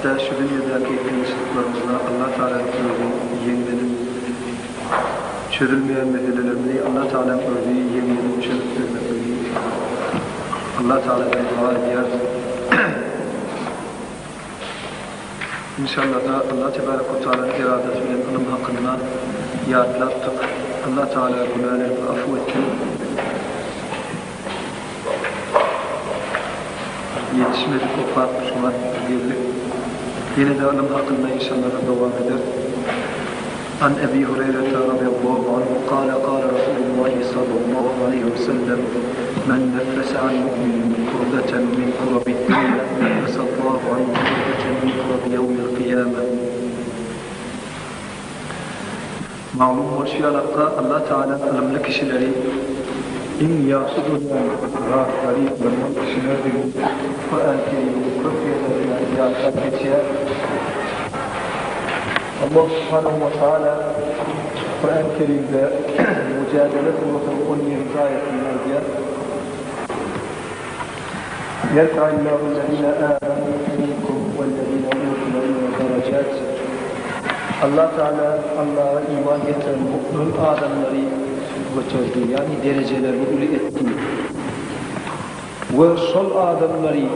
Hatda şu dünýedäki kynçylyklarymyzda Allah Tagalaň özi ýeňledip çözülmeýän meselelerimizi Allah Tagalaň özi ýeňledip çözüp bermekligini Allah Tagaladan doga edýäris. Inşallada Allah Tebarek we Tagalaň eradasy bilen ylym hakynda ýatlapdyk. Allah Tagala günälerimizi afu etsin. Ýetişmedik okap şuňa geldik. Ýene-de ylym hakynda inşallah dowam ederis. An Ebi Hureýrete razyýallahu anhu kale kale Rasulullahi sallallahu aleýhi we sellem Men neffese an mu'minin kurbeten min kurabid dunýa neffesallahu anhu kurbeten min kurabi ýewmil kyýame. Maglum bolşy ýalaka Allah Tagala ylymly kişileri iň ýagşy görýän zatlary ylymly kişilerdigini Kurany Kerimde köp ýerlerde ýatlap geçýär. Allah Subhanahu we Taala Kurany Kerimde Mujadele surasynyň on birinji aýatynda aýdýar, Ýerfa'illahu allazina amanu minkum wellezina utul ilme derejat. Allah Taala Allaha iman getiren mu'min adamlary göterdi, ýagny derejelerini uly etdi we şol adamlary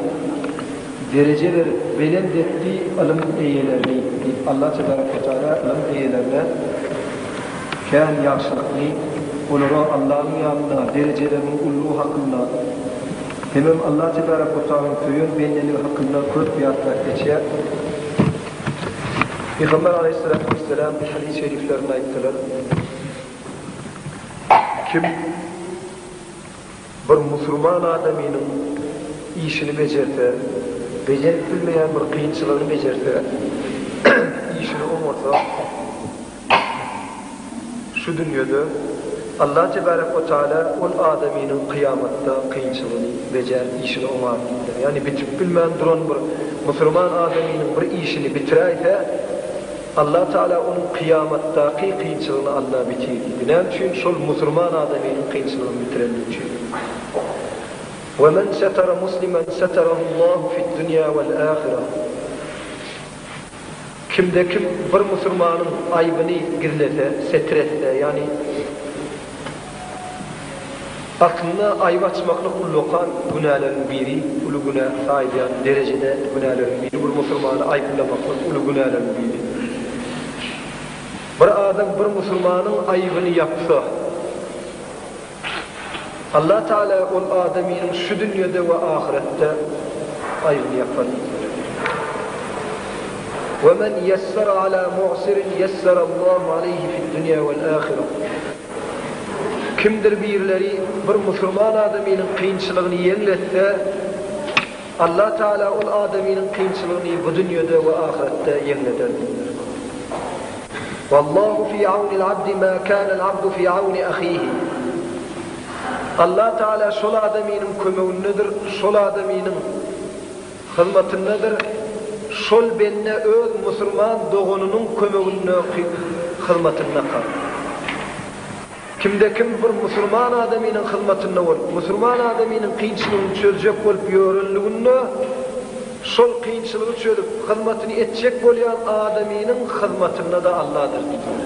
dereje berip belent etdi ylym eýelerini diýip Allah tebarek we taala ylym eýelerine kän ýagşylykny olara Allahyň ýanynda derejeleriniň ululygy hakynda hemem Allah tebarek we taalaň söýen bendeligi hakynda köp ýatlap geçýär. Pygamber aleýhissalatu wesselam bir hadys şeriflerinde aýtdylar, Kim bir musulman adamynyň işini bejerse, bejerip bilmeýän bir kynçylygyny bejerse, işini oňarsa, Şu dünýede Allah tebarek we taala ol adamynyň kyýamatda kynçylygyny bejär, işini oňar diýipdir. Ýagny bitirip bilmän duran bir musulman adamynyň bir işini bitiräýse, Allah taala onuň kyýamatdaky kynçylygyny Allah bitir diýdi. Näme üçin? Şol musulman adamynyň kynçylygyny bitirenligi üçin. Ve men setara muslimen seterahullahu fid-dunýa vel-ahireh. Kimde-kim bir musulmanyň aýbyny gizlese, setir etse, ýagny aslynda aýyp açmaklyk ullakan günäleriň biri, uly günä saýylýan derejede günäleriň biri, bir musulmany aýyplamaklyk uly günäleriň biri. Bir adam bir musulmanyň aýybyny ýapsa, Allah Teala ol adamynyň şu dünýede we ahyretde aýbyny ýapar diýipdir. We men ýessere ala mu'sirin ýesserallahu aleýhi fid-dünýä wel-ahire. Kimdir birleri bir musulman adamynyň kynçylygyny ýeňletse, Allah Teala ol adamynyň kynçylygyny bu dünýede we ahyretde ýeňleder diýipdir. Wallahu fi awnil abdi ma kanal abdu fi awni ahihi. Allah Teala şol adamynyň kömegindedir, şol adamynyň hyzmatyndadyr, şol bende öz musulman doganynyň kömeginde hyzmatyndaka. Kimde-kim bir musulman adamynyň hyzmatynda bolup, musulman adamynyň kynçylygyny çözjek bolup ýörenliginde, şol kynçylygy çözüp, hyzmatyny etjek bolýan adamynyň hyzmatynda-da Alladyr diýipdir.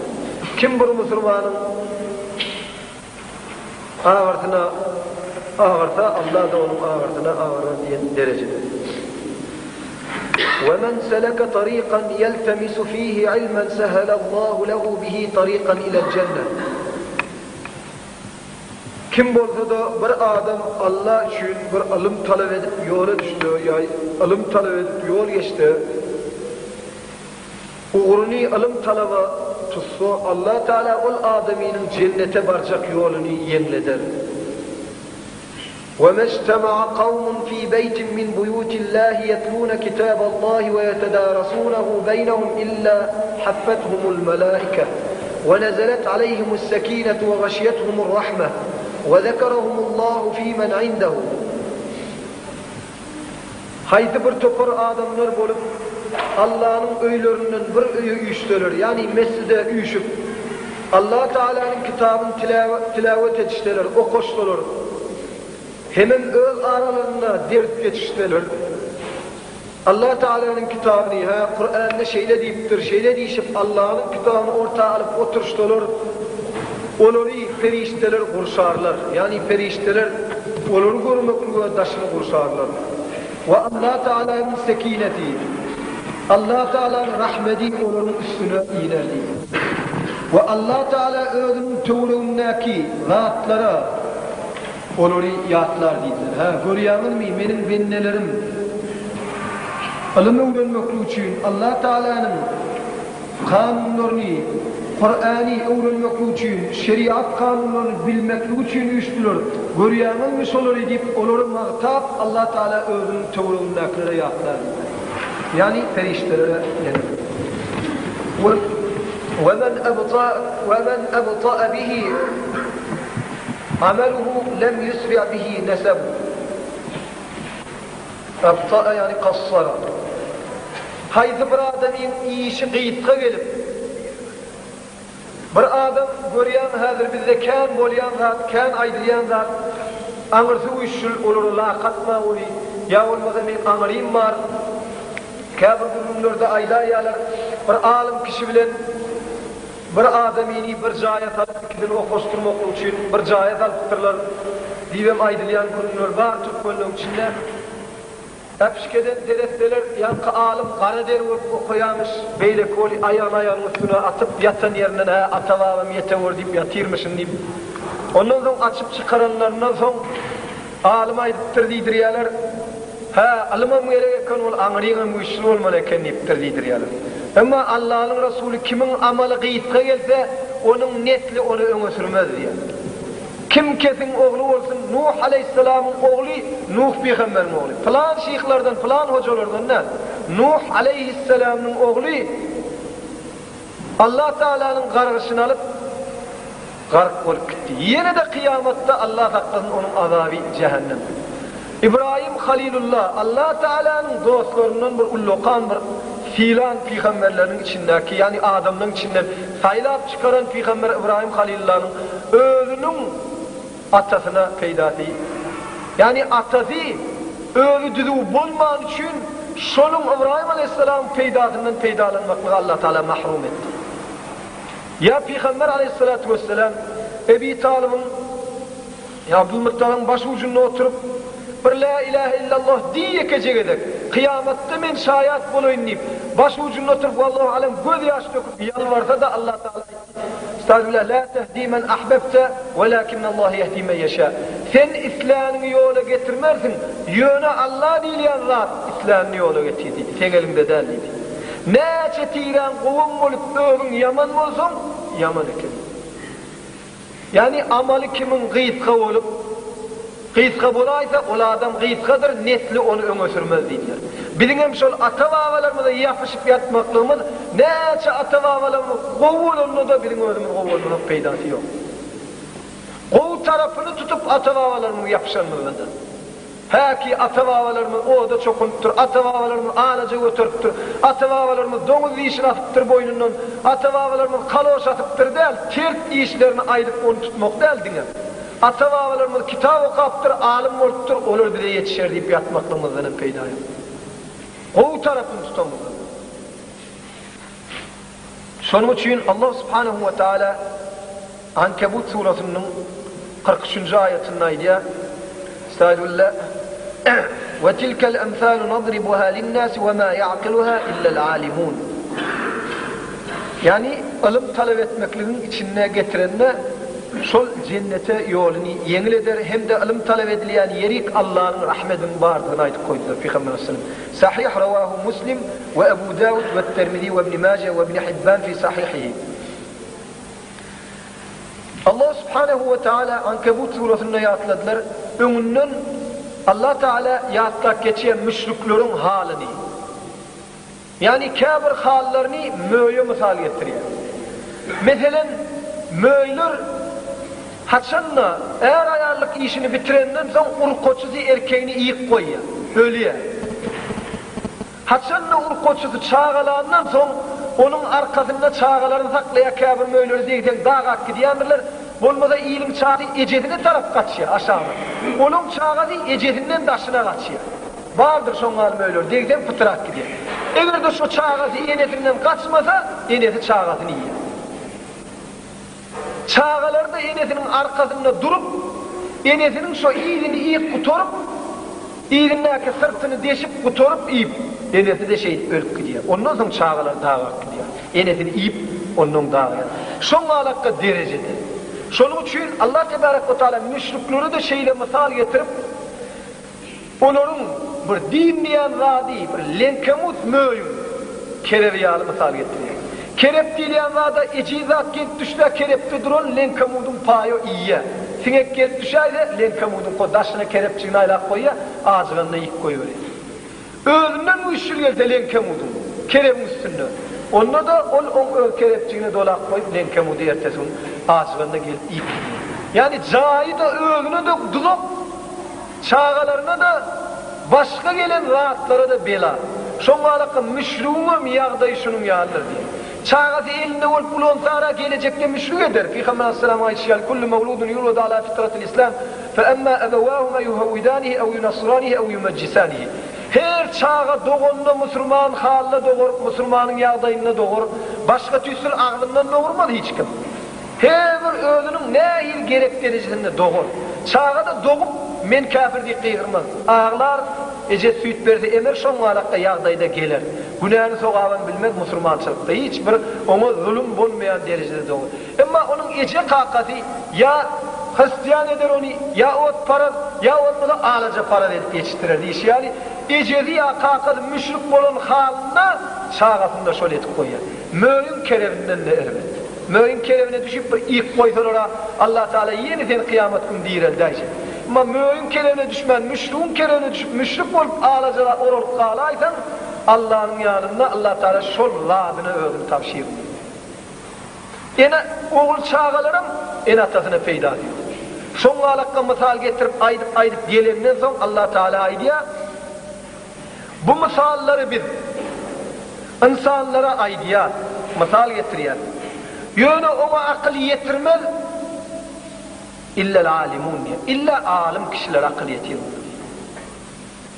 Kim bir musulmanyň agyrsyna agyrsa, Alla-da onuň agyrsyna agyrar diýen derejede. Ve men seleke tarikan yeltemisu fihi ilmen sehelallahu lehu bihi tarikan ilel cennet. Kim bolsa-da bir adam Alla üçin bir ylym talap edip ýola düşse ýa ylym talap edip ýol geçse, ugruny ylym talaba tutsa, Alla Tagala ol adamynyň jennete barjak ýoluny ýeňleder. وَمَا اجْتَمَعَ قَوْمٌ فِي بَيْتٍ مِّنْ بُيُوتِ اللَّهِ يَتْلُونَ كِتَابَ اللَّهِ وَيَتَدَارَسُونَهُ بَيْنَهُمْ إِلَّا حَفَّتْهُمُ الْمَلَائِكَةُ وَنَزَلَتْ عَلَيْهِمُ السَّكِينَةُ وَغَشِيَتْهُمُ الرَّحْمَةُ وَذَكَرَهُمُ اللَّهُ فِي مَنْ عِندَهُ Haýsy bir topar adamlar bolup, Allanyň öýlerinden bir öýe üýşseler, ýagny mesjide üýşüp, Allah Tagalanyň kitabyny tilawet edişseler, okaşsalar, hemem öz aralarynda ders geçişseler, Allah Tagalanyň kitabyny, hä, Kuranda şeýle diýipdir, şeýle diýşip Allanyň kitabyny orta alyp oturyşsalar, olary perişdeler gurşarlar. Ýagny perişdeler olary görmeklige daşyny gurşarlar. We Allah Tagalanyň sekineti, Allah Tagalanyň rahmedi olaryň üstüne iner diýdi. We Allah Tagala özüniň töweregindäki zatlara olary ýatlar diýdiler. Hä, görýäňizmi, meniň bendelerim ylym öwrenmeklik üçin Allah Tagalanyň kanunlaryny, Kurany öwrenmeklik üçin, şeriat kanunlaryny bilmeklik üçin üýşdüler. Görýäňizmi şolary diýip, olary magtap Allah Tagala özüniň töweregindäkilere ýatlar diýdiler. Ýagny perişdelere ýene. Wemen ebta'a bihi ameluhu lem yusri' bihi nesebuhu. Ebta'a ýagny kassara. Haýsy bir adamyň işi gysga gelip, bir adam görýäň häzir bizde kän bolýan zat, kän aýdylýan zat, aňyrsy güýçlül olara lak atma ony, ýa bolmasa meň aňyrym bar, käbir gürrüňlerde aýdaýýarlar, bir alym kişi bilen bir adamyny bir jaýa salyp ikisini okaşdyrmaklyk üçin bir jaýa salypdyrlar diýibem aýdylýan gürrüňler bar türkmenleň içinde. Äpişgeden seretseler, ýaňky alym gara der bolup okaýamyş, beýleki goly aýagyny aýagynyň üstüne atyp, ýatan ýerinden hä, ata-babam ýetewür diýip ýatyrmyşyn diýip. Ondan soň açyp çykaranlaryndan soň alym aýdypdyr diýdirýärler, Hä, ylymam gerek eken, ol aňryňam güýçli bolmaly eken diýipdir diýdirýärler. Emma Allanyň Resuly kimiň amaly gysga gelse, onuň nesli ony öňe sürmez diýýär. Kim kesiň ogly bolsun, Nuh aleýhissalamyň ogly Nuh pygamberiň ogly. Pylan şyhlardan, pylan hojalardan däl. Nuh aleýhissalamyň ogly Allah Tagalanyň gargyşyny alyp, gark bolup gitdi. Ýene-de kyýamatda Allah saklasyn onuň azaby jähennem. Ybraýym Halilullah, Allah Tagalanyň dostlaryndan bir ullakan bir sylan pygamberleriniň içindäki, ýagny adamlaryň içinden saýlap çykaran pygamber Ybraýym Halylullanyň özüniň atasyna peýdasy, ýagny atasy özi düzüw bolmany üçin şonuň Ybraýym aleýhissalamyň peýdasyndan peýdalanmaklygy Allah Tagala mahrum etdi. Ýa pygamber aleýhissalatu wesselam Ebi Talybyň Abdulmuttalybyň baş ujunda oturyp, bir Lä ilähe illallah diý ýekeje gezek, kyýamatda men şaýat bolaýyn diýip, baş ujunda oturyp, wallahu alem, göz ýaş döküp ýalbarsa-da Allah Tagala aýtdy, Estagfirullah, Lä tehdi men ahbebte, welakinnallahe ýehdi men ýeşä. Sen isläniňi ýola getirmersiň, ýöne Allah diýilýän zat islänini ýola getir diýdi, seň eliňde däl diýdi. Näçe tiräň gowam bolup özüň ýaman bolsaň, ýaman ekeniň. Ýagny amaly kimiň gysga bolup, gysga bolaýsa, ol adam gysgadyr, nesli ony öňe sürmez diýdiler. Biziňem şol ata-babalarymyza ýapyşyp ýatmaklygymyz, näçe ata-babalarymyz gowy bolanda-da biziň özümiz gowy bolmasak peýdasy ýok. Gowy tarapyny tutup ata-babalarymyň ýapyşanymyzda-da. Häki ata-babalarymyz oda çokunypdyr, ata-babalarymyz alaja göteripdir, ata-babalarymyz doňuz dişini asypdyr boýnundan, ata-babalarymyz kaloş asypdyr däl, ters işlerini aýdyp ony tutmak däl diňe. Ata-babalarymyz kitap okapdyr, alym bolupdyr, olar bize ýetişer diýip ýatmaklygymyzdan hem peýda ýok. Gowy tarapyny tutamyzda. Şonuň üçin Allah subhanehu we taala Ankebut surasynyň 43-nji aýatynda aýdýar, Estagfirullah, Ve tilkel emsalu nadribuha linnasi ve ma ya'kiluha illel alimun. Ýagny ylym talap etmekligiň içinde getirende şol jennete ýoluny ýeňil eder hem-de ylym talap edilýän ýerik Allanyň rahmediniň bardygyny aýdyp goýdular Pygamber aleyhisselam. Sahyh rawahu Muslim we Ebu Dawud we Termizi we Ibn Maje we Ibn Hibban fi sahihihi. Allah subhanehu we taala Ankebut surasynda ýatladylar, öňünden Allah taala ýatlap geçýär müşrikleriň halyny. Ýagny käbir hallaryny möýe mysal getirýär. Meselem, möýler haçan-da är-aýallyk işini bitirenden soň urkaçysy erkegini iýip goýýar, ölýär. Haçan-da urkaçysy çagalandan soň, onuň arkasynda çagalaryny saklaýar, käbir möýleri degseň dagap gidýändirler, bolmasa iliň çagasy ejesine tarap gaçýar, aşagyna. Onuň çagasy ejesinden daşyna gaçýar. Bardyr şoň ýaly möýler, degseň pytyrap gidýär. Eger-de şo çagasy enesinden gaçmasa, enesi çagasyny iýýär. Çagalary-da enesiniň arkasynda durup, enesiniň şo yzyny iýip gutaryp, yzyndaky syrtyny deşip gutaryp iýip, enesi-de şeýdip ölüp gidýär. Ondan soň çagalar dagap gidýär. Enesini iýip, ondan dagaýar. Şoň galakga derejede. Şonuň üçin Allah tebarek we taala müşriklere-de şeýle mysal getirip, Olaryň bir din diýen zady bir leňkemut möýüň kerebi ýaly mysal getirýär. Kerep diýilýän zada ejiz zat gelip düşse kerepde duran leňkemudyň paýy iýýär. Siňek gelip düşäýse leňkemudyň ko daşyna kerepjigini aýlap goýýar, ajyganda iýip goýberýär. Özünden güýçli gelse leňkemudyň, kerebiň üstünde, onda-da ol oň öz kerepjigine dolap goýup leňkemudy ertesi gün ajyganda gelip iýip gidýär. Ýagny jaýy-da özüne-de duzak. Çagalaryna-da, başga gelen zatlara-da bela. Şoňalaka müşrigiňem ýagdaýy şunuň ýalydyr diýýär. Çagasy elinde bolup ulansara gelejekde müşrik eder. Pygamber aleyhisselamyň aýdyşy ýaly, Kullu mewludun yuladu ala fitratil islam, fe emma ebewahu fe yuhewidanihi ew yunasranihi ew yumejjisanihi. Her çaga doganda musurman halda dogar, musurmanyň ýagdaýynda dogar. Başga tüýsül agzyndan dogurmaz hiç kim. Her bir özüniň nähili gerek derejesinde dogar. Çaga-da dogup, men käfir diýip gygyrmaz. Aglar, ejesi süýt berse emer, şoňňalakda ýagdaýda geler. Günäni sogabam bilmez musurmançylykda hiç bir oňa zulum bolmaýan derejede dogar. Emma onuň eje-kakasy ýa hristian eder ony, ýa otparaz, ýa bolmasa alajaparaz edip ýetişdirer diýişi ýaly, ejesi ýa kakasy müşrik bolan halynda çagasyny-da şol edip goýýar. Möýüň kerebinden-de erbet. Möýüň kerebine düşüp bir iýip goýsalar-a, Allatagala ýene seni kyýamat güni direldäýjek. Emma möýüň kerebine düşmän, müşrigiň kerebine düşüp, müşrik bolup alajala oralyp galaýsaň, Allanyň ýanynda Allatagala şol zadyna özüni tabşyrmaly. Ene, ogul çagalaram ene-atasyna peýdasy ýok. Şoň galakga mysal getirip aýdyp-aýdyp gelenden soň Allatagala aýdýar, Bu mysallary biz ynsanlara aýdýas, mysal getirýäs. Ýöne oňa akyl ýetirmez illel alimun diýýär. Illa alym kişiler akyl ýetir muňa diýýär.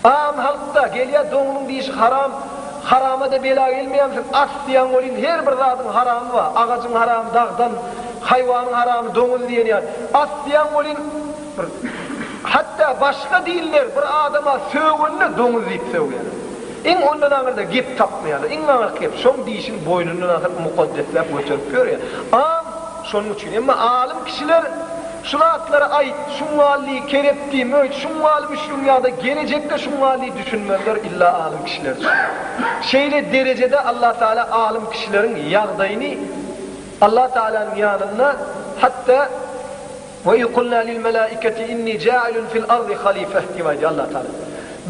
Am halkda gelýär doňuzyň dişi haram, harama-da bela gelmeýärmi siz as diýýäň welin her bir zadyň haramy bar. Agajyň haramy dagdan, haýwanyň haramy doňuz diýen ýaly. As diýýäň welin Bir, hatda başga dinler bir adama sögende doňuz diýip sögýärler. Iň ondan aňyrda gep tapmaýarlar. Iň aňyrky gep, şoň dişini boýnundan asyp mukaddesläp göterip ýörýär. Am şonuň üçin. Emma alym kişiler şu zatlary aýt, şuňňal diý, kerep diý, möýt, şuňňal müşrigiň ýa-da gelejekde şuňňal diý düşünmezler, illa alym kişiler düşüner. Şeýle derejede Allatagala alym kişileriň ýagdaýyny Allatagalanyň ýanynda hatda We iz kulna lil melaiketi inni jailun fil ardy halifeh diýip aýdýar Allah Tagala.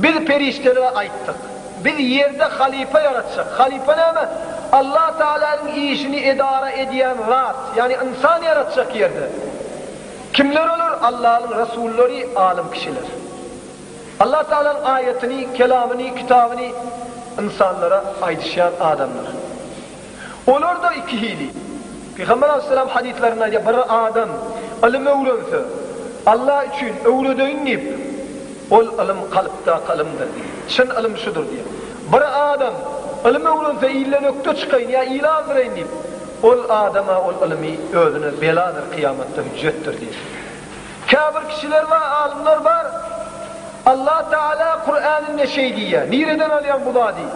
Biz perişdelere aýtdyk. Biz ýerde halypa ýaratjak. Halypa näme? Allah Tagalanyň işini edara edýän zat, ýagny ynsan ýaratjak ýerde. Kimler olar? Allanyň resullary, alym kişiler. Allah Tagalanyň aýatyny, kelamyny, kitabyny ynsanlara aýdyşýan adamlar. Olar-da iki hili. Pygamber aleyhisselam hadyslarynda aýdýar, bir adam ylym öwrense, Allah üçin öwredeýin diýip, ol ylym kalpdaky ylymdyr diýýär. Çyn ylym şudur diýýär. Bir adam ylym öwrense ilden ökde çykaýyn ýa ili azdyraýyn diýip, ol adama ol ylymy özüne beladyr, kyýamatda hüjjetdir diýýär. Käbir kişiler bar, alymlar bar, Allah Teala Kur'anynda şeý diýýär. Nireden alýaň bu zady?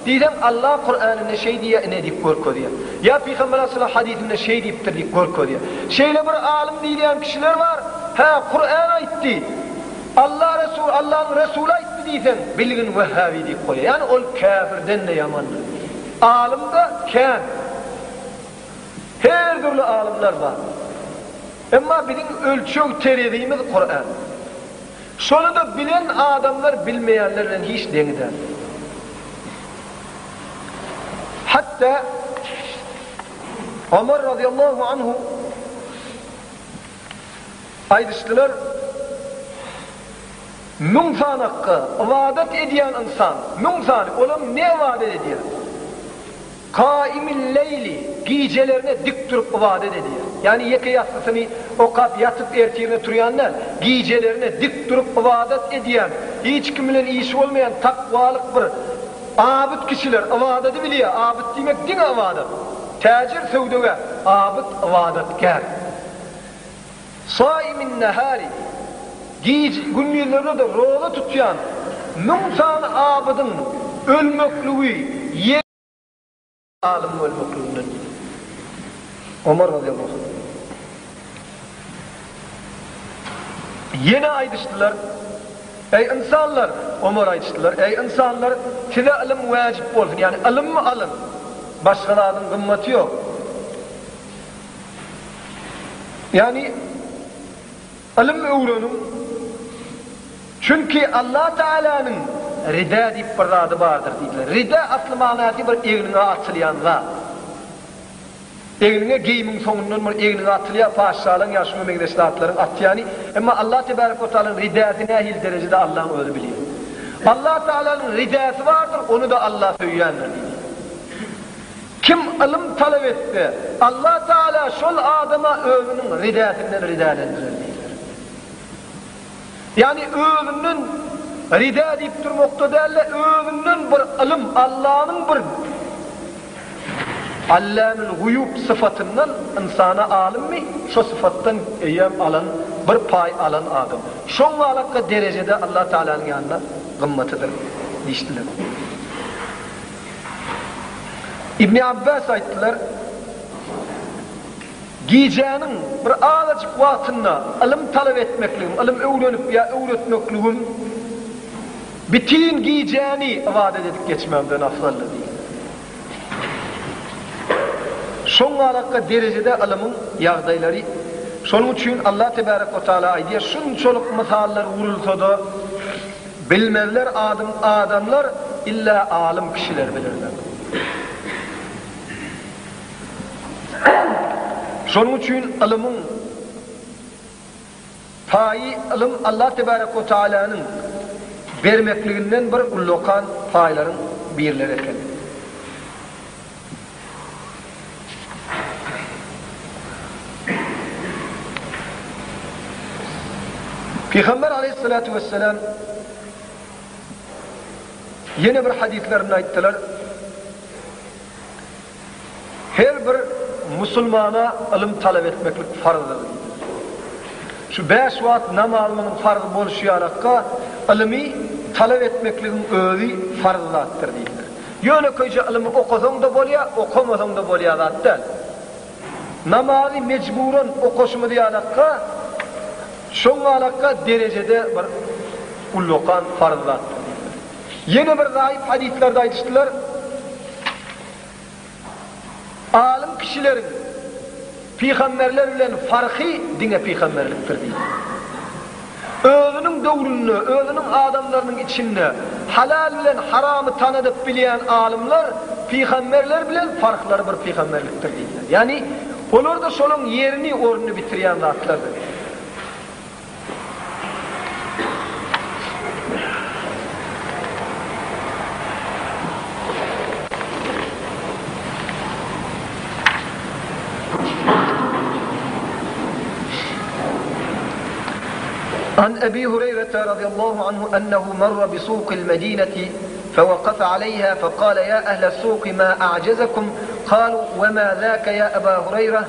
Diýseň, Allah Kur'anynda şeý diýýär, ine diýip görkezýär. Ýa Pygamber aleyhisselam hadysynda şeý diýipdir diýip görkezýär. Şeýle bir alym diýilýän kişiler bar, hä, Kur'an aýtdy, Allah Resul, Allah'yň Resuly aýtdy diýseň, bilgin wehhabi diýip goýýar. Ýagny ol käfirden-de ýamandyr. Alym-da kän. Her dürli alymlar bar. Emma biziň ölçeg terezimiz Kuran. Şony-da bilen adamlar bilmeýänler bilen hiç deňi däl. Hatda Omar razyýallahu anhu aýdyşdylar, Müň sanakga ybadat edýän ynsan, müň sany, olam ne ybadat edýär? Kaimil-leýli, gijelerine dik durup ybadat edýär. Ýagny ýeke ýassysyny okap ýatyp ertirine turýan däl, gijelerine dik durup ybadat edýän. hiç kim bilen işi bolmaýan takwalyk bir abyt kişiler, ybadady bilýär, abyt diýmek diňe ybadat. Täjir, söwdagär, abyt, ybadatgär. Saimin-nehari, gije, gündizlerde-de roza tutýan müň sany abydyň ölmekligi ýeňil. Alymyň ölmekliginden diýdi. Omar razyýallahu anh. Ýene aýdyşdylar, Eý ynsanlar, Omar aýdyşdylar, Eý ynsanlar, size ylym wäjip bolsun, ýagny ylym alyň, başga zadyň gymmaty ýok. Ýagny Ylym öwreniň. Çünki Allah Tagalanyň rida diýip bir zady bardyr diýdiler. Rida asly manasy bir egniňe atylýan zat. Egniňe geýimiň soňundan bir egniňe atylýar, paşşalaň ýa şuňa meňzeş zatlaryň atýany. Emma Allah Tebarek we Taalanyň ridasy nähili derejede Allaň özi bilýär. Allah Tagalanyň ridasy bardyr, ony-da Allah söýýändir diýdi. Kim ylym talap etse, Allah Tagala şol adama özüniň ridäsinden ridälendirer diýdiler. Ýagny özünden ridä diýip durmakda däl-de, özünden bir ylym, Allanyň bir Allämül guýub syfatyndan ynsana alymmy, şo syfatdan eýýäm alan, bir paý alan adam. Şoň galakga derejede Allah Tagalanyň ýanynda gymmatydyr diýişdiler. Ibni Abbas aýtdylar, Gijäniň bir azajyk wagtynda ylym talap etmekligim, ylym öwrenip ýa öwretmekligim bütin gijäni ybadat edip geçmämden afzaldyr diýdi. Şoň galakga derejede ylymyň ýagdaýlary. Şonuň üçin Allah tebarek we taala aýdýar, şunçalyk mysallar urulsa-da, Bilmezler adym adamlar illa alym kişiler bilirler. Şonuň üçin ylymyň paýy ylym Allah tebarek we taalanyň bermekliginden bir ullakan paýlaryň birleri eken. Pygamber aleyhissalatu vesselam ýene bir hadyslarynda aýtdylar, Her bir musulmana ylym talap etmeklik farzdyr diýdiler. Şu bäş wagt namazymyzyň farz bolşy ýalakka ylymy talap etmekligiň özi farz zatdyr diýdiler. Ýönekeýje ylymy okasaň-da bolýar, okamasaň-da bolýar zat däl. Namazy mejburan okaşymyz ýalakka, şoň ýalakka derejede bir ullakan farz zatdyr diýdiler. Ýene bir zaýyp hadyslarda aýdyşdylar, Alym kişileriň pygamberler bilen farky diňe pygamberlikdir diýdi. Özüniň döwründe, özüniň adamlarynyň içinde halal bilen haramy tanadyp bilýän alymlar pygamberler bilen farklary bir pygamberlikdir diýdiler. Ýagny olar-da şolaň ýerini, ornuny bitirýän zatlardyr. An Ebi Hureýrete razyýallahu anhu ennehu merre bi sukil medineti fewekafe aleyha fekale ya ehle suki ma a'jezekum kalu ve ma zake ya Eba Hureýre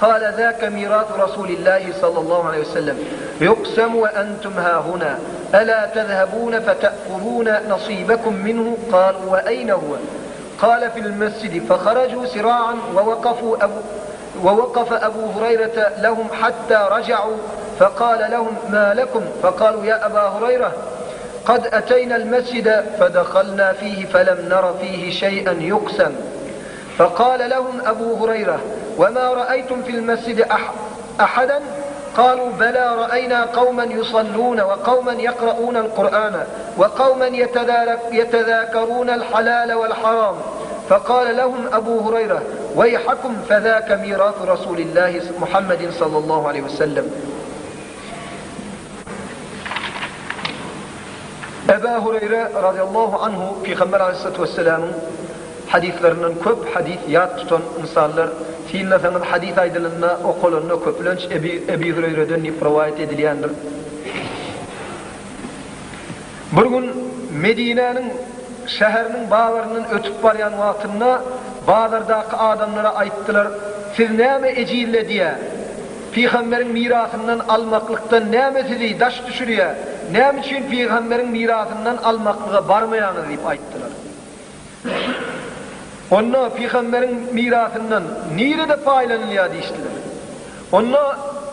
Kale zâke mirâsu Rasûlillâhi sallallahu aleyhi ve sellem yuqsemu ve entum hâhunâ elâ tezhebûne fete'huzûne nasîbekum minhu kâlû ve eyne huve kâle fil mescidi feharacû sirâ'an ve vekafû ebu ووقف أبو هريرة لهم حتى رجعوا فقال لهم ما لكم فقالوا يا أبا هريرة قد أتينا المسجد فدخلنا فيه فلم نر فيه شيئا يقسم فقال لهم أبو هريرة وما رأيتم في المسجد أحدا قالوا بلى رأينا قوما يصلون وقوما يقرؤون القرآن وقوما يتذاكرون الحلال والحرام فقال لهم أبو هريرة ويحكم فذاك ميراث رسول الله محمد صلى الله عليه وسلم Eba Hureyre radıyallahu anhu Peygamber aleyhissalatu vesselam'ın Hadyslaryndan köp hadys ýat tutan ynsanlar synlasaňyz hadys aýdylanda okalanda köplenç Ebi Ebi Hüreýreden diýip rowaýat edilýändir. Bir gün Medinäniň şäheriniň bazaryndan ötüp barýan wagtynda bazardaky adamlara aýtdylar, Siz näme ejizledýä? Pygamberiň mirasyndan almaklykdan näme sizi daş düşürýä? Näme üçin pygamberiň mirasyndan almaklyga barmaýaňyz diýip aýtdylar. Onda pygamberiň mirasyndan nirede paýlanylýar diýişdiler. Onda,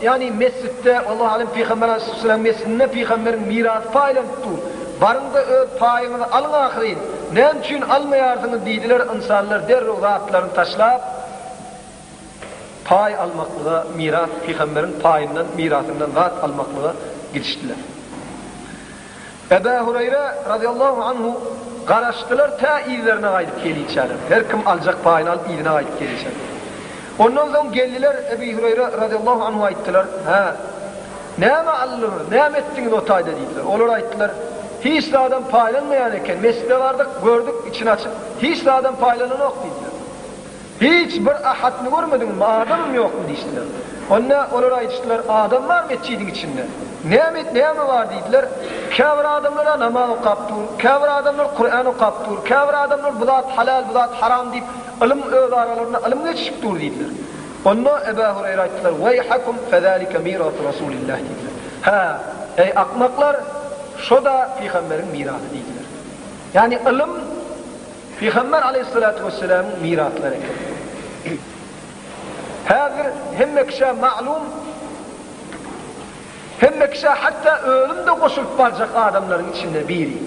ýagny mesjitde, Wallahu alem, pygamber aleýhissalam mesjidinde pygamberiň mirasy paýlanyp dur. Baryň-da öz paýyňyzy alyň ahyryn. Näme üçin almaýarsyňyz diýdiler, ynsanlar derrew zatlaryny taşlap, paý almaklyga, miras, pygamberiň paýyndan, mirasyndan zat almaklyga gidişdiler. Eba Hureýre razyýallahu anhu garaşdylar tä yzlaryna gaýdyp gelinçäler. Her kim aljak paýyny alyp yzyna gaýdyp gelinçäler. Ondan soň geldiler Ebi Hureýre razyýallahu anhu aýtdylar, Hä, näme aldyňyz, näme etdiňiz o taýda diýdiler. Olar aýtdylar, Hiç zadam paýlanmaýan eken, mesjide bardyk, gördük, içini açyp, hiç zadam paýlananok diýdiler. Hiç bir ahatny görmediňizmi, adamam ýokmy diýişdiler. Onda olar aýdyşdylar, Adam bar metjidiň içinde. Näme, näme bar diýdiler. Käbir adamlar-a namaz okap dur, käbir adamlar Kuran okap dur, käbir adamlar bu zat halal, bu zat haram diýip, ylym öz aralarynda ylym geçişip dur diýdiler. Onda Eba Hureýre aýtdylar, Weýhakum fezalike mirasu Rasulillah diýdiler. Hä, eý akmaklar, şo-da pygamberiň mirasy diýdiler. Ýagny ylym Pygamber aleýhissalatu wesselamyň miraslary eken. Häzir hemme kişä malum, hemme kişä hatda özüm-de goşulyp barjak adamlaryň içinde biri.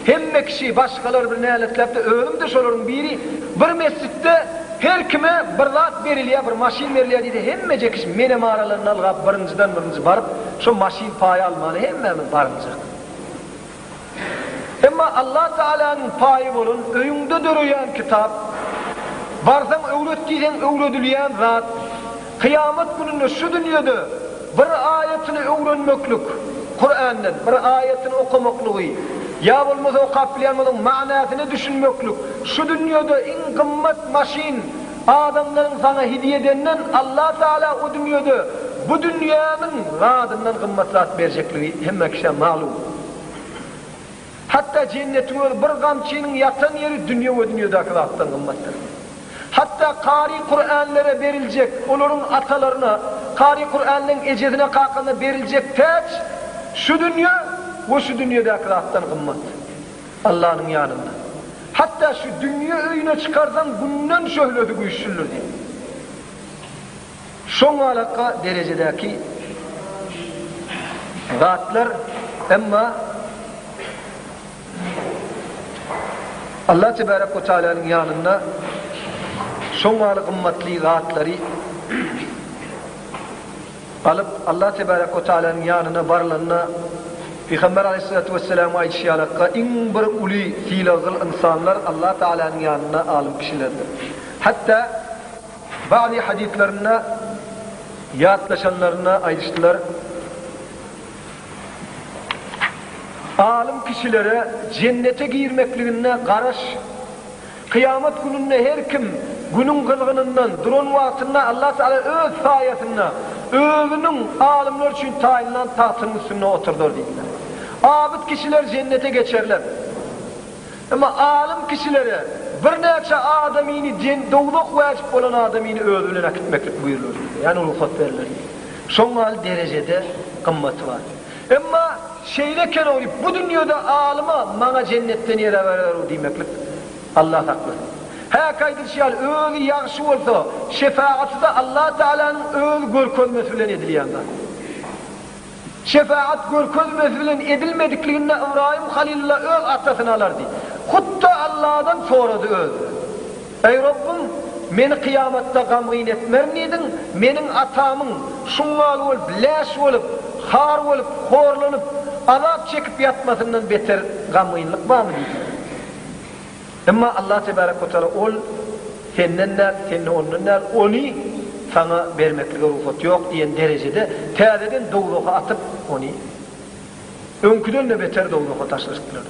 Hemme kişi başgalar bir näletläpdi, özüm-de şolaryň biri. Bir mesjitde her kime bir zat berilýär, bir maşyn berilýär diýse, hemmeje kişi menem aralarynda ylgap birinjiden birinji baryp, şo maşyn paýy almana hemmämiz barynjak. Emma Allah Tagalanyň paýy bolan öýüňde döreýän kitap, barsaň öwret diýseň öwredilýän zat, kyýamat gününde şu dünýede bir aýatyny öwrenmeklik, Kurandan bir aýatyny okamaklygy, ýa bolmasa okap bilýän bolsaň manysyna düşünmeklik, şu dünýede iň gymmat maşyn adamlaryň saňa hediýe edenden Allah Tagala o dünýede bu dünýäniň zadyndan gymmat zat berjekligi hemme kişä malum. Hatda jennetiň özi bir gamçynyň ýatan ýeri dünýe we dünýedäki zatdan gymmatdyr. Hatda kary Kur'anlara beriljek, olaryň atalaryna, kary Kur'anlaryň ejesine kakasyna beriljek täç şu dünýe we şu dünýedäki zatdan gymmat. Allanyň ýanynda. Hatda şu dünýe öýüne çykarsaň günden şöhlesi güýçlüdir diýip. Şoňalaka derejedäki zatlar emma Allah tebarek we tealanyň ýanynda şoňaly gymmatly zatlary alyp Allah tebarek we tealanyň ýanyna barylanda Pygamber aleyhissalatu vesselamyň aýdyşy ýalaka iň bir uly sylagly ynsanlar Allah Taalanyň ýanynda alym kişilerdir. Hatda Ba'zy hadyslarynda ýatlaşanlarynda aýdyşdylar, Alym kişilere jennete girmekliginde garaş, kyýamat gününde her kim günüň gyzgynyndan duran wagtynda Allah Tagala öz saýasynda özüniň alymlar üçin taýynlan tagtynyň üstünde oturdar diýdiler. Abyt kişiler jennete geçerler. Emma alym kişilere birnäçe adamyny dowzah wäjip bolan adamyny özi bilen äkitmeklik buýrular diýdi. Ýagny rugsat berler diýdi. Şoň ýaly derejede gymmaty bar. Emma şeýle eken o diýip bu dünýede alyma maňa jennetden ýer berer diýmeklik Allah saklasyn. Häki aýdylyşy ýaly özi ýagşy bolsa şefagaty-da Allah Tagalanyň öz görkezmesi bilen edilýän zat. Şefaat görkezmesi bilen edilmedikliginde Ybraýym Halylulla öz atasyny alardy. Hut-da Alladan sorady özüne. Eý Robbum, meni kyýamatda gamgyn etmerin diýdiň, meniň atamyň şuňňal bolup, läş bolup, har bolup, horlanyp, azap çekip ýatmasyndan beter gamgynlyk barmy diýdi. Emma Allah tebarek we teala ol senden däl, sende ondan däl, ony saňa bermeklige rugsat ýok diýen derejede täzeden dowzaha atyp ony öňküden-de beter dowzaha taşlaşdylar.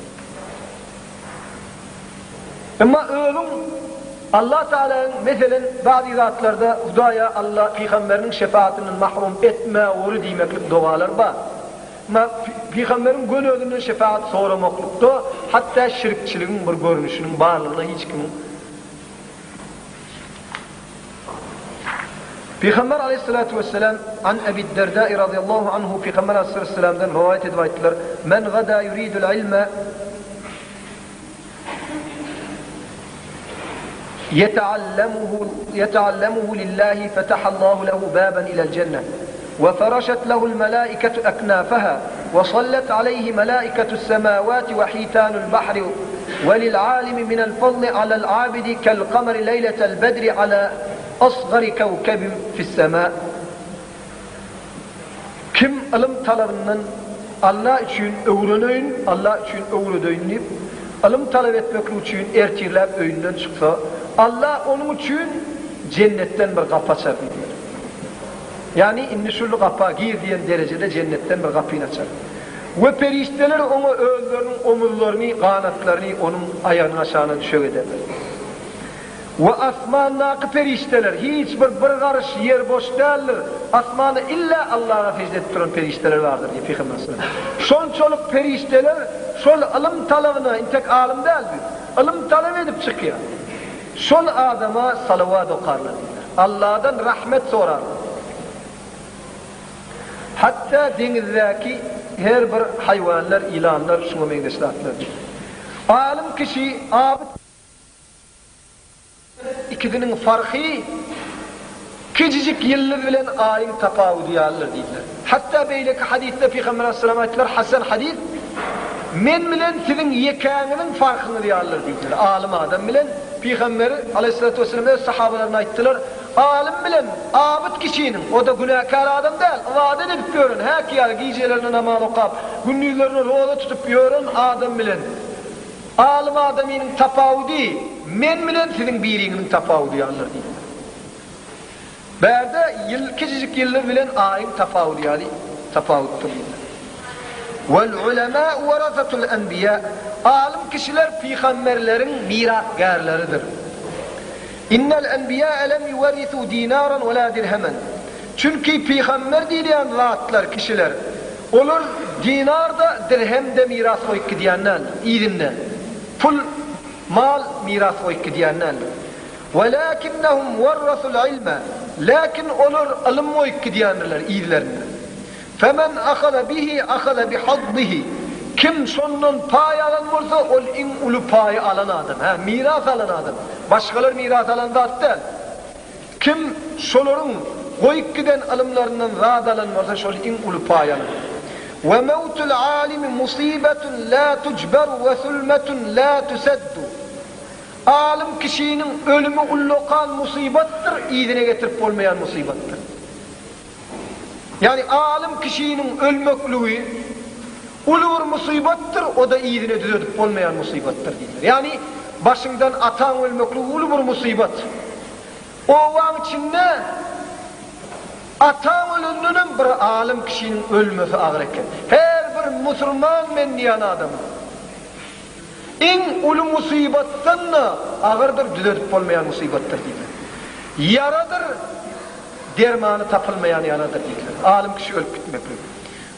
Emma özüň Allah Tealanyň meselen bady zatlarda Hudaýa Allah pygamberiniň şefaatyndan mahrum etme ory diýmeklik dogalar bar. Emma Pygamberiň göni özünden şefagat soramaklykda hatda şirkçiligiň bir görnüşiniň barlygyna hiç kimiň Pygamber aleýhissalatu wesselam An Ebi Derdai razyýallahu anhu Pygamber aleýhissalamdan rowaýat edip aýtdylar, Men gada yuridul ilme Ýeteallemuhu ýeteallemuhu lillahi fetahallahu lehu baban ilel jenneh we feraşet lehul melaiketu eknafaha we sallet aleyhi melaiketus semawati we hitanul bahri we lil alimi minel fadli alel abidi kel kameri leyletel bedri ala asgari kewkebin fis sema. Kim ylym talabyndan Alla üçin öwreneýin, Alla üçin öwredeýin diýip, ylym talap etmeklik üçin ertirläp öýünden çyksa, Alla onuň üçin jennetden bir gapy açar diýdiler. Ýagny indi şul gapa gir diýen derejede jennetden bir gapyny açar. We perişdeler oňa özleriniň omuzlaryny, ganatlaryny onuň aýagynyň aşagyna düşek ederler. We asmandaky perişdeler, hiç bir bir garyş ýer boş däldir, asmanda illa Allaha sežde edip duran perişdeler bardyr diýip Pygamber sallam. Şonçalyk perişdeler şol ylym talabyna, intek alym däl bu, ylym talap edip çykýar. Şol adama salawat okarlar diýdiler. Alladan rahmet sorarlar. Hatda deňizdäki her bir haýwanlar, ýylanlar şuňa meňzeş zatlar diýdi. Alym kişi abyt. Ikisiniň farky kiçijik ýyldyz bilen aýyň tapawudy ýalydyr diýdiler. Hatda beýleki hadysda Pygamber aleyhisselam aýtdylar, hasen hadys, Men bilen siziň ýekäňiziň farkyňyz ýalydyr diýdiler. Alym adam bilen Pygamber aleyhissalatu wesselam öz sahabalaryna aýtdylar, Alym bilen abyt kişiniň, o-da günäkär adam däl, ybadat edip ýören, häki ýaly gijelerine namaz okap, gündizlerine roza tutup ýören adam bilen Alym adamynyň tapawudy men bilen siziň biriňiziň tapawudy ýalydyr diýipdir. Bärde ýyl kiçijik ýyldyz bilen aýyň tapawudy ýaly tapawutdyr diýipdir. Wal ulema'u warasatul enbiýa Alym kişiler pygamberleriň mirasgärleridir. Innel enbiýa'e lem yuwerrisu dinaran we la dirhemen. Çünki pygamber diýilýän zatlar, kişiler, olar dinar-da, dirhem-de miras goýup gidýän däldir, yzynda pul, mal miras goýup gidýän däldir. Welakinnehum werrasul ilme, läkin olar ylym goýup gidýändirler yzlarynda. Femen ahaza bihi ahaza bihazzihi, Kim şondan paý alan bolsa, ol iň uly paýy alan adam, hä, miras alan adam. Başgalar miras alan zat däl. Kim şolaryň goýup giden ylymlaryndan zat alan bolsa, şol iň uly paý alan. Ve mewtul alimi musibetun la tujberu ve sulmetun la tuseddu. Alym kişiniň ölümi ullakan musybatdyr, yzyna getirip bolmaýan musybatdyr. Ýagny alym kişiniň ölmekligi uly bir musybatdyr, o-da yzyna düzedip bolmaýan musybatdyr diýdiler. Ýagny başyňdan ataň ölmekligi uly bir musybat. Obaň içinde ataň ölendenem bir alym kişiniň ölmesi agyr eken. Her bir musulman men diýen adamyň iň uly musybatdan-da agyrdyr, düzedip bolmaýan musybatdyr diýdiler. Ýaradyr. Dermany tapylmaýan ýaradyr diýdiler. Alym kişi ölüp gitmeklik.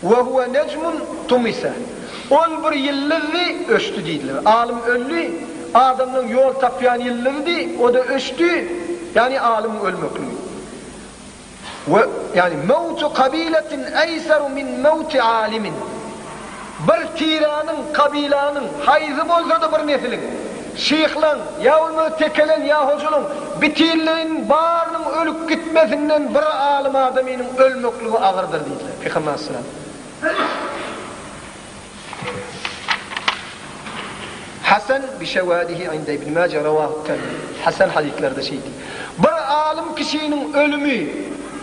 We huwe nejmun tumise. Ol bir ýyldyzdy, öçdi diýdiler. Alym öldi, adamlaryň ýol tapýan ýyldyzydy, o-da öçdi, ýagny alymyň ölmekligi. We, ýagny, mewtu kabiletin eýseru min mewti alimin. Bir tiräniň, kabylanyň, haýsy bolsa-da bir nesliň, şyhlaň, ýa bolmasa tekeleň, ýa hojalyň bütinleýin barynyň ölüp gitmesinden bir alym adamynyň ölmekligi agyrdyr diýdiler. Pygamber aleyhisselam. Hasan bi şewadihi inde Ibn Maje rawahu Termizi. Hasan hadyslarda şeý diýdi. Bir alym kişiniň ölümi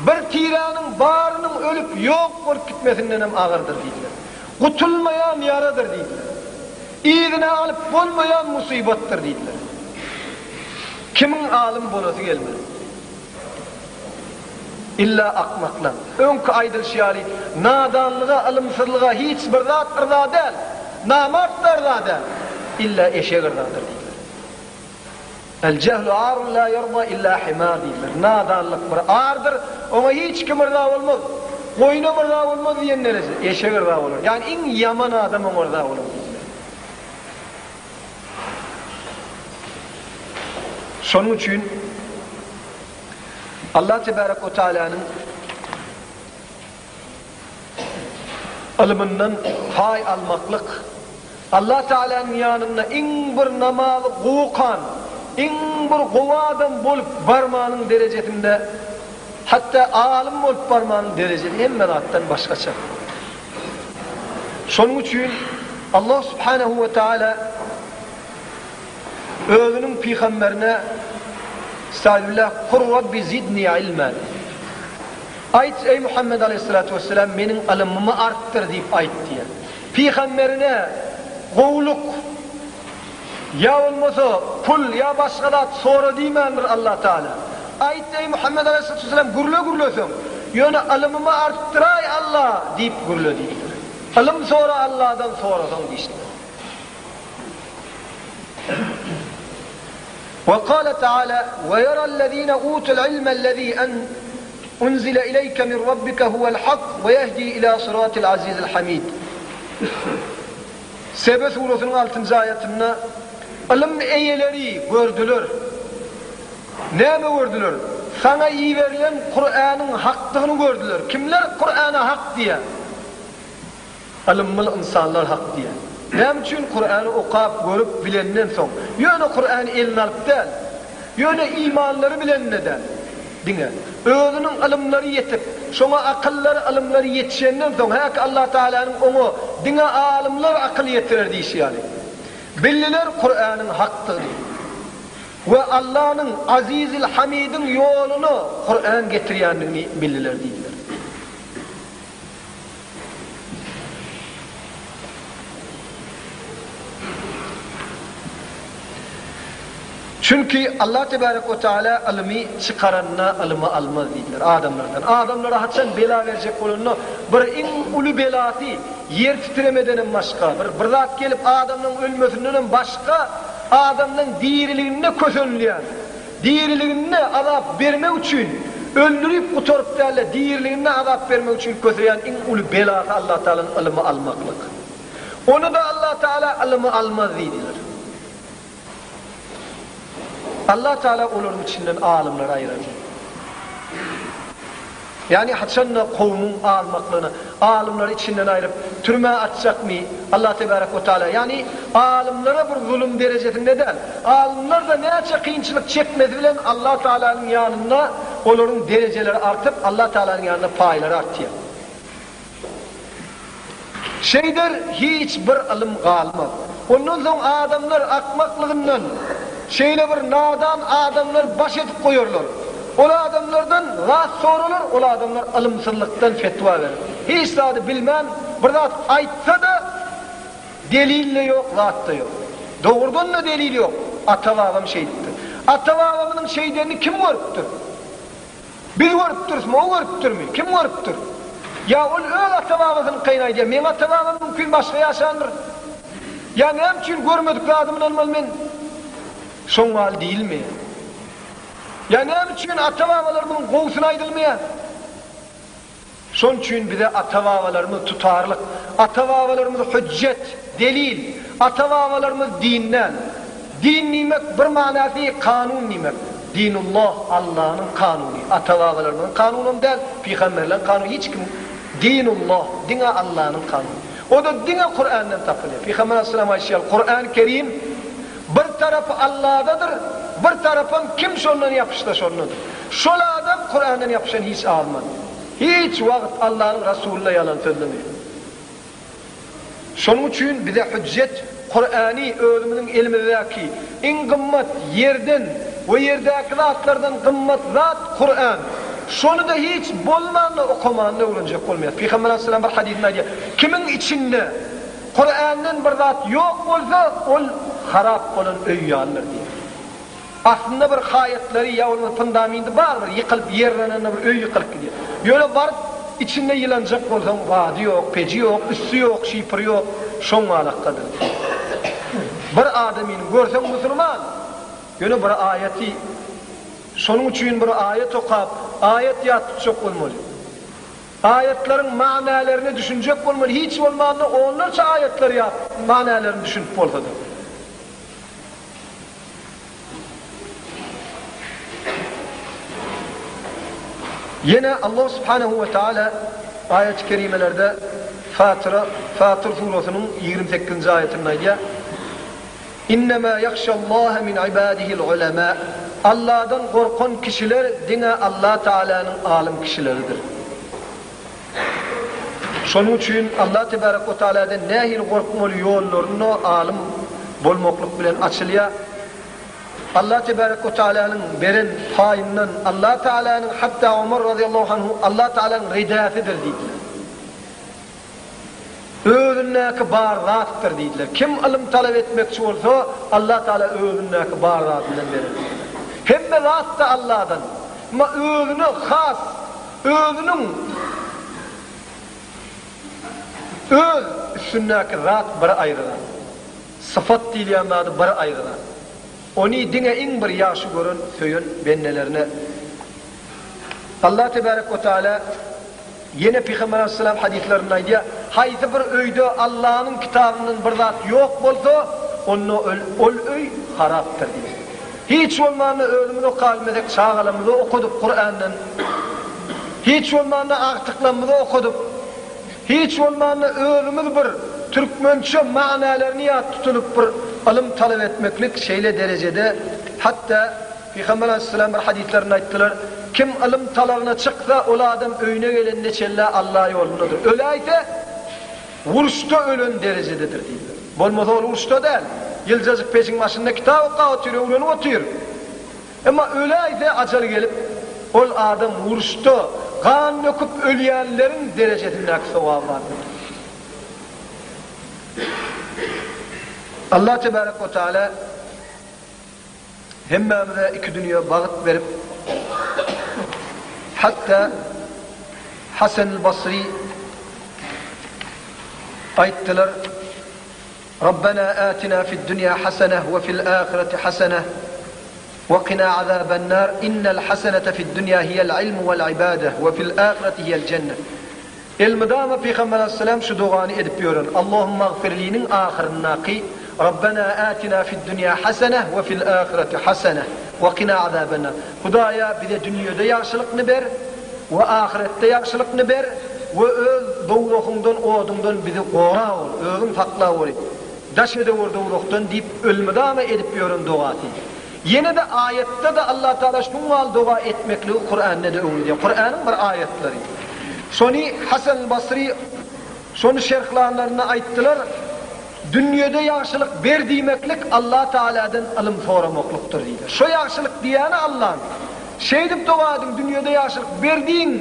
bir tiräniň barynyň ölüp ýok bolup gitmesindenem agyrdyr diýdiler. Gutulmaýan ýaradyr diýdiler. Yzyna alyp bolmaýan musybatdyr diýdiler. Kimiň alym bolasy gelmez. Illa akmaklar. Öňki aýdylyşy ýaly, nadanlyga, ylymsyzlyga hiç bir zat yrza däl. Namart-da yrza däl. Illa eşek yrzadyr diýdiler. El jehlu arun la ýerda illa himar diýdiler. Nadanlyk bir ardyr, oňa hiç kim yrza bolmaz. Goýunam yrza bolmaz diýen dereje, eşek yrza bolar. Ýagny iň ýaman adam oňa yrza bolar diýdiler. Şonuň üçin Allah tebarek we taalanyň ylmyndan paý almaklyk Allah Taalanyň ýanynda iň bir namazy gowy okan, iň bir gowy adam bolup barmanyň derejesinde, hatda alym bolup barmanyň derejesi hemme zatdan başgaça. Şonuň üçin Allah Subhanahu we Taala özüniň pygamberine Estağfirullah, Kur Rabbi zidni ilma. Aýt, eý Muhammed aleyhissalatu vesselam, meniň ylymymy artdyr diýip aýt diýýär. Pygamberine gowulyk ýa bolmasa pul ýa başga zat sora diýmändir Allah Taala. Aýt, eý Muhammed aleyhissalatu vesselam, gürle gürleseň, ýöne ylymymy artdyraý Allah diýip gürle diýipdir. Ylym sora Allahdan sorasaň diýişdiler. We kâle teâlâ, Ve yerellezîne ûtul ilmellezî en unzile ileyke min rabbike huvel hak ve yehdî ilâ sırâtil azîzil hamîd. Sebe suresynyň altynjy aýatynda ylym eýeleri gördüler. Näme gördüler? Saňa iberilen Kuranyň hakdygyny gördüler. Kimler Kurana hak diýýär? Ylymly ynsanlar hak diýýär. Näme üçin Kurany okap, görüp, bilenden soň, ýöne Kurany eline alyp däl, ýöne imanlary bileninde däl, diňe, özüniň ylymlary ýetip, şoňa akyllary, ylymlary ýetişenden soň, häki Allah Tagalanyň oňa diňe alymlar akyl ýetirer diýşi ýaly, bildiler Kuranyň hakdygyny we Allanyň Azizil Hamidiň ýoluna Kuran getirýändigini bildiler diýdiler. Çünki Allah tebarek we teala ylymy çykaranda ylymy almaz diýdiler adamlardan. Adamlara haçan bela berjek bolanda bir iň uly belasy ýer titremedenem başga, bir bir zat gelip adamlaryň ölmesindenem başga adamlaryň diriliginde kösenilýän Diriliginde azap bermek üçin, öldürip gutaryp däl-de, diriliginde azap bermek üçin köseýän iň uly belasy Allah Tagalanyň ylymy almaklyk. Ony-da Allah Tagala ylymy almaz diýdiler. Allah Tagala olaryň içinden alymlary aýyrar diýdi. Ýagny haçanda kowumyň almaklygyny alymlary içinden aýryp türmä atjakmy Allah tebarek we taala ýagny alymlara bir zulum derejesinde däl alymlarda näçe kynçylyk çekmesi bilen Allah taalanyň ýanynda olaryň derejeleri artyp Allah taalanyň ýanynda paýlary artýar. Şeýder hiç bir ylym galmaz. Ondan soň adamlar akmaklygyndan şeýle bir nadan adamlar baş edip goýarlar. Ol adamlardan zat soralar, ol adamlar ylymsyzlykdan fetwa berer. Hiç zady bilmän bir zat aýtsa-da delil-de ýok, zat-da ýok. Dogrudan-da delil ýok. Ata-babam şeýdipdir. Ata-babamyzyň şeýdenini kim görüpdir? Biz görüpdirismi, o görüpdirmi? Kim görüpdir? Ýa ol öz ata-babasynyňkyny aýdýar, meň ata-babam mümkin başga ýaşandyr. Ýa näme üçin görmedik zadymy ynanmaly men? Şoň ýaly diýilmeýär. Ýa näme üçin ata-babalarymyzyň gowusyny aýdylmaýar? Şoň üçin bize ata-babalarymyz tutarlyk, ata-babalarymyz hüjjet, delil, ata-babalarymyz din däl. Din diýmek bir manasy kanun diýmek. Dinullah, Allanyň kanuny, ata-babalarymyzyň kanunam däl, pygamberleň kanuny hiç kimiň Dinullah, diňe Allanyň kanuny. O-da diňe Kurandan tapylýar. Pygamber aleyhisselam aýdyşy ýaly, Kurany Kerim bir tarapy Alladadyr, bir tarapam kim şondan ýapyşsa şondadyr. Şol adam Kurandan ýapyşan hiç azmaz. Hiç wagt Allanyň Rasulyna ýalan sözlemeýär. Şonuň üçin bize hüjjet Kurany özümiziň elimizdäki iň gymmat ýerden we ýerdäki zatlardan gymmat zat Kuran. Şony-da hiç bolmanda okamanda öwrenjek bolmaýar. Pygamber aleyhisselam bir hadysynda aýdýar, Kimiň içinde Kurandan bir zat ýok bolsa, ol harap bolan öý ýalydyr diýýär. Aslynda bir haýatlary ýa bolmasa fundamendi bar bir ýykylyp ýerlenende bir öý ýykylyp gidýär. Ýöne baryp içinde ýylanjak bolsaň zady ýok, peji ýok, üsti ýok, şiperi ýok, şoň galakgadyr. Bir adamyny görseň musulman, ýöne bir aýaty şonuň üçin bir aýat okap, aýat ýat tutjak bolmaly. Aýatlaryň manylaryna düşünjek bolmaly, hiç bolmanda onlarça aýatlary ýat, manylaryny düşünip bolsa-da. Ýene Allah subhanehu we taala aýat-y kerimelerde Fatyra, Fatyr surasynyň 28-nji aýatynda aýdýar, Innemâ yahşallâhe min ibâdihil ulemâ, Allahdan gorkan kişiler diňe Allah Taalanyň alym kişileridir. Şonuň üçin Allah tebarek we taaladan nähili gorkmaly ýollaryny alym bolmaklyk bilen açylýar. Allah tebarek we taalanyň beren paýyndan Allah Taalanyň hatda Omar razyýallahu anhu Allah Taalanyň ridäsidir diýdiler. Özündäki bar zatdyr diýdiler. Kim ylym talap etmekçi bolsa, Allah Taala özündäki bar zadyndan berer diýdiler. Hemme zat-da Allahdan. Emma özüne has, özüniň öz üstündäki zat bir aýry zat. Syfat diýilýän zady bir aýry zat. Ony diňe iň bir ýagşy gören, söýen bendelerine Allah tebarek we taala Ýene Pygamber aleyhisselam hadyslarynda aýdýar, Haýsy bir öýde Allanyň kitabyndan bir zat ýok bolsa, onda ol öý harapdyr diýýär. Hiç bolmanda özümiz okabilmesek çagalarymyza okadyp Kurandan, hiç bolmanda agtyklarymyza okadyp, hiç bolmanda özümiz bir türkmençe manylaryny ýat tutunyp bir ylym talap etmeklik şeýle derejede hatda Pygamber aleyhisselam bir hadyslarynda aýtdylar, Kim ylym talabyna çyksa, ol adam öýüne gelenine çenli Alla ýolundadyr. Öläýse, uruşda ölen derejededir diýdiler. Bolmasa ol uruşda däl. Ýyljajyk pejiň başynda kitap okap otyr, öwrenip otyr. Emma öläýse ajal gelip, ol adam uruşda gan döküp ölýänleriň derejesindäki sogaby bardyr. Allah tebarek we taala Hemmämize iki dünýe bagt berip, hatda Hasenül Basry aýtdylar, Rabbena atina fid dünýa haseneh we fil ahireti haseneh we qina azabennar innel hasenete fid dünýa hiýel ilmu vel ibadeh we fil ahireti hiýel jenneh. Elmydama Pygamber aleyhisselam şu dogany edip ýören, Allahumagfirliniň ahyryndaky Rabbena atina fid-dünýa haseneh we fil-ahireti haseneh we kina azabennar. Hudaýa bize dünýede ýagşylykny ber we ahyretde ýagşylykny ber we öz dowzahyňdan oduňdan bizi gora bol, özüň sakla bol, daş edewer dowzahdan diýip elmydama edip ýören dogasy. Ýene-de aýatda-da Allah Tagala şuň ýaly doga etmekligi Kuranda-da öwredýär. Kuranyň bir aýatlary. Şony Hasan Basry şony şerhlanlarynda aýtdylar, Dünýede ýagşylyk ber diýmeklik Allah Tagaladan ylym soramaklykdyr diýdiler. Şo ýagşylyk diýýäni Allaň. Şeýdip doga ediň, dünýede ýagşylyk ber diýiň,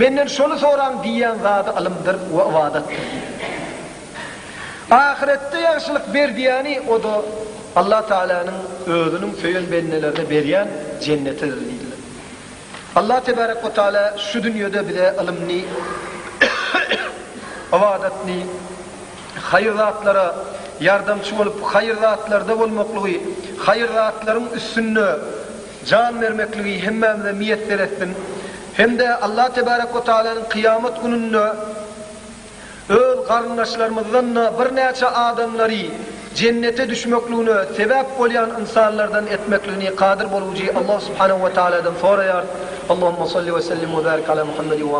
menden şony soraň diýýän zady ylymdyr we ybadatdyr diýdiler. Ahyretde ýagşylyk ber diýýäni o-da Allah Tagalanyň özüniň söýen bendelerine berýän jennetidir diýdiler. Allah tebarek we taala şu dünýede bize ylymny, ybadatny, haýyr zatlara ýardamçy bolup haýyr zatlarda bolmaklygy, haýyr zatlaryň üstünde jan bermekligi hemmämize miýesser etsin. Hem-de Allah tebarek we taalanyň kyýamat gününde Öz garyndaşlarymyzdan-da birnäçe adamlary jennete düşmekligine sebäp bolýan ynsanlardan etmekligini Kadyr bolujy Allah subhanehu we taaladan soraýarys. Allahumma salli we sellim we barik ala Muhammedin we.